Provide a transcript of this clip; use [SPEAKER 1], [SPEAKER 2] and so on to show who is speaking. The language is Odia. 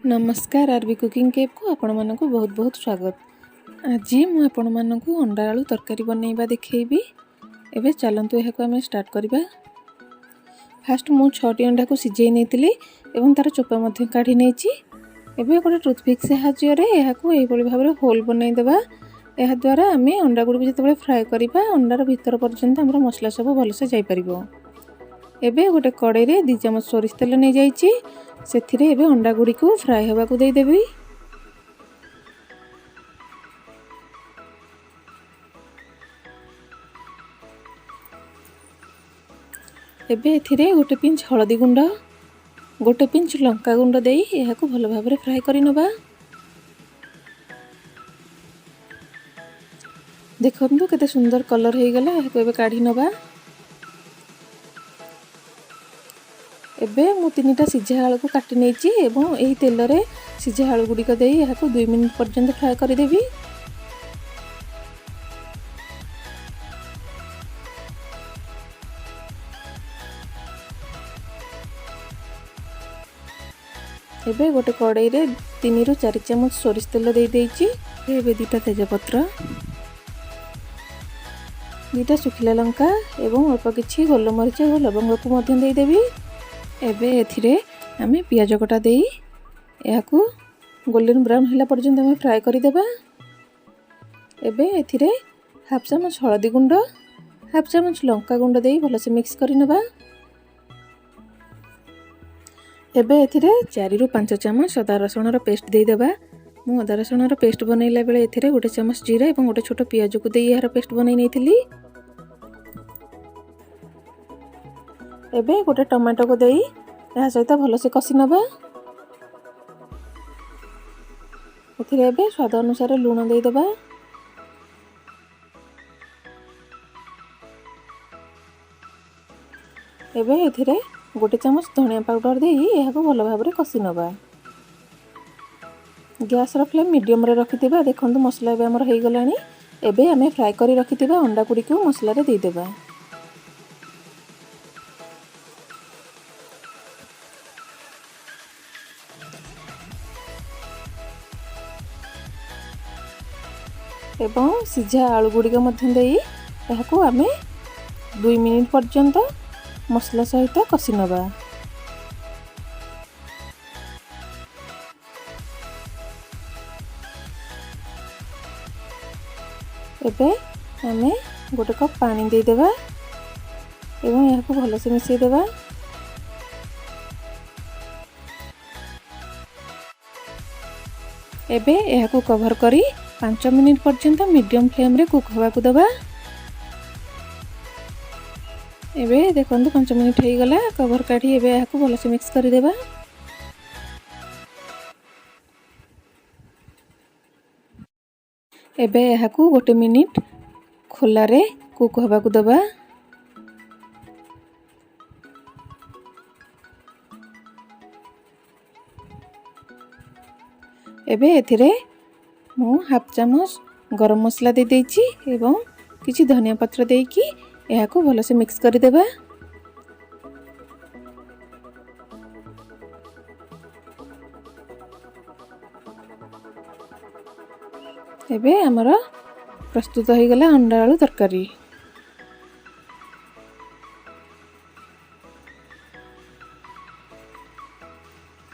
[SPEAKER 1] ନମସ୍କାର, ଆର୍ ବି କୁକିଂ କେଫ୍କୁ ଆପଣମାନଙ୍କୁ ବହୁତ ବହୁତ ସ୍ୱାଗତ। ଆଜି ମୁଁ ଆପଣମାନଙ୍କୁ ଅଣ୍ଡା ଆଳୁ ତରକାରୀ ବନେଇବା ଦେଖେଇବି। ଏବେ ଚାଲନ୍ତୁ, ଏହାକୁ ଆମେ ଷ୍ଟାର୍ଟ କରିବା। ଫାଷ୍ଟ ମୁଁ ଛଅଟି ଅଣ୍ଡାକୁ ସିଝେଇ ନେଇଥିଲି ଏବଂ ତା'ର ଚୋପା ମଧ୍ୟ କାଢ଼ି ନେଇଛି। ଏବେ ଗୋଟେ ଟୁଥପିକ୍ ସାହାଯ୍ୟରେ ଏହାକୁ ଏହିଭଳି ଭାବରେ ହୋଲ୍ ବନେଇଦେବା। ଏହାଦ୍ୱାରା ଆମେ ଅଣ୍ଡା ଗୁଡ଼ିକୁ ଯେତେବେଳେ ଫ୍ରାଏ କରିବା, ଅଣ୍ଡାର ଭିତର ପର୍ଯ୍ୟନ୍ତ ଆମର ମସଲା ସବୁ ଭଲସେ ଯାଇପାରିବ। ଏବେ ଗୋଟେ କଡ଼େଇରେ 2 ଚାମଚ ସୋରିଷ ତେଲ ନେଇଯାଇଛି। ସେଥିରେ ଏବେ ଅଣ୍ଡା ଗୁଡ଼ିକୁ ଫ୍ରାଏ ହେବାକୁ ଦେଇଦେବି। ଏବେ ଏଥିରେ ଗୋଟେ ପିଞ୍ଚ ହଳଦୀ ଗୁଣ୍ଡ, ଗୋଟେ ପିଞ୍ଚ ଲଙ୍କା ଗୁଣ୍ଡ ଦେଇ ଏହାକୁ ଭଲ ଭାବରେ ଫ୍ରାଏ କରିନେବା। ଦେଖନ୍ତୁ, କେତେ ସୁନ୍ଦର କଲର୍ ହେଇଗଲା। ଏହାକୁ ଏବେ କାଢ଼ି ନେବା। ଏବେ ମୁଁ ତିନିଟା ସିଝା ଆଳୁକୁ କାଟି ନେଇଛି ଏବଂ ଏହି ତେଲରେ ସିଝା ଆଳୁ ଗୁଡ଼ିକ ଦେଇ ଏହାକୁ 2 ମିନିଟ୍ ପର୍ଯ୍ୟନ୍ତ ଫ୍ରାଏ କରିଦେବି। ଏବେ ଗୋଟେ କଡ଼େଇରେ 3ରୁ 4 ଚାମଚ ସୋରିଷ ତେଲ ଦେଇଦେଇଛି। ଏବେ ଦୁଇଟା ତେଜପତ୍ର, ଦୁଇଟା ଶୁଖିଲା ଲଙ୍କା ଏବଂ ଅଳ୍ପ କିଛି ଗୋଲମରିଚ ଓ ଲବଙ୍ଗକୁ ମଧ୍ୟ ଦେଇଦେବି। ଏବେ ଏଥିରେ ଆମେ ପିଆଜ କଟା ଦେଇ ଏହାକୁ ଗୋଲ୍ଡେନ୍ ବ୍ରାଉନ୍ ହେଲା ପର୍ଯ୍ୟନ୍ତ ଆମେ ଫ୍ରାଏ କରିଦେବା। ଏବେ ଏଥିରେ ହାଫ୍ ଚାମଚ ହଳଦୀ ଗୁଣ୍ଡ, ହାଫ୍ ଚାମଚ ଲଙ୍କା ଗୁଣ୍ଡ ଦେଇ ଭଲସେ ମିକ୍ସ କରିନେବା। ଏବେ ଏଥିରେ 4ରୁ 5 ଚାମଚ ଅଦା ରସୁଣର ପେଷ୍ଟ ଦେଇଦେବା। ମୁଁ ଅଦା ରସୁଣର ପେଷ୍ଟ ବନେଇଲା ବେଳେ ଏଥିରେ ଗୋଟେ ଚାମଚ ଜିରା ଏବଂ ଗୋଟେ ଛୋଟ ପିଆଜକୁ ଦେଇ ଏହାର ପେଷ୍ଟ ବନେଇ ନେଇଥିଲି। ଏବେ ଗୋଟେ ଟମାଟୋକୁ ଦେଇ ଏହା ସହିତ ଭଲସେ କଷି ନେବା। ଏଥିରେ ଏବେ ସ୍ୱାଦ ଅନୁସାରେ ଲୁଣ ଦେଇଦେବା। ଏବେ ଏଥିରେ ଗୋଟେ ଚାମଚ ଧନିଆ ପାଉଡ଼ର ଦେଇ ଏହାକୁ ଭଲ ଭାବରେ କଷି ନେବା। ଗ୍ୟାସ୍ର ଫ୍ଲେମ୍ ମିଡ଼ିୟମରେ ରଖିଥିବା। ଦେଖନ୍ତୁ, ମସଲା ଏବେ ଆମର ହେଇଗଲାଣି। ଏବେ ଆମେ ଫ୍ରାଏ କରି ରଖିଥିବା ଅଣ୍ଡା ଗୁଡ଼ିକୁ ମସଲାରେ ଦେଇଦେବା ଏବଂ ସିଝା ଆଳୁ ଗୁଡ଼ିକ ମଧ୍ୟ ଦେଇ ଏହାକୁ ଆମେ 2 ମିନିଟ୍ ପର୍ଯ୍ୟନ୍ତ ମସଲା ସହିତ କଷି ନେବା। ଏବେ ଆମେ ଗୋଟେ କପ୍ ପାଣି ଦେଇଦେବା ଏବଂ ଏହାକୁ ଭଲସେ ମିଶାଇ ଦେବା। ଏବେ ଏହାକୁ କଭର୍ କରି 5 ମିନିଟ୍ ପର୍ଯ୍ୟନ୍ତ ମିଡ଼ିୟମ୍ ଫ୍ଲେମ୍ରେ କୁକ୍ ହେବାକୁ ଦେବା। ଏବେ ଦେଖନ୍ତୁ, 5 ମିନିଟ୍ ହେଇଗଲା। କଭର୍ କାଢ଼ି ଏବେ ଏହାକୁ ଭଲସେ ମିକ୍ସ କରିଦେବା। ଏବେ ଏହାକୁ ଗୋଟେ ମିନିଟ୍ ଖୋଲାରେ କୁକ୍ ହେବାକୁ ଦେବା। ଏବେ ଏଥିରେ ମୁଁ ହାଫ୍ ଚାମଚ ଗରମ ମସଲା ଦେଇଦେଇଛି ଏବଂ କିଛି ଧନିଆ ପତ୍ର ଦେଇକି ଏହାକୁ ଭଲସେ ମିକ୍ସ କରିଦେବା। ଏବେ ଆମର ପ୍ରସ୍ତୁତ ହୋଇଗଲା ଅଣ୍ଡା ଆଳୁ ତରକାରୀ।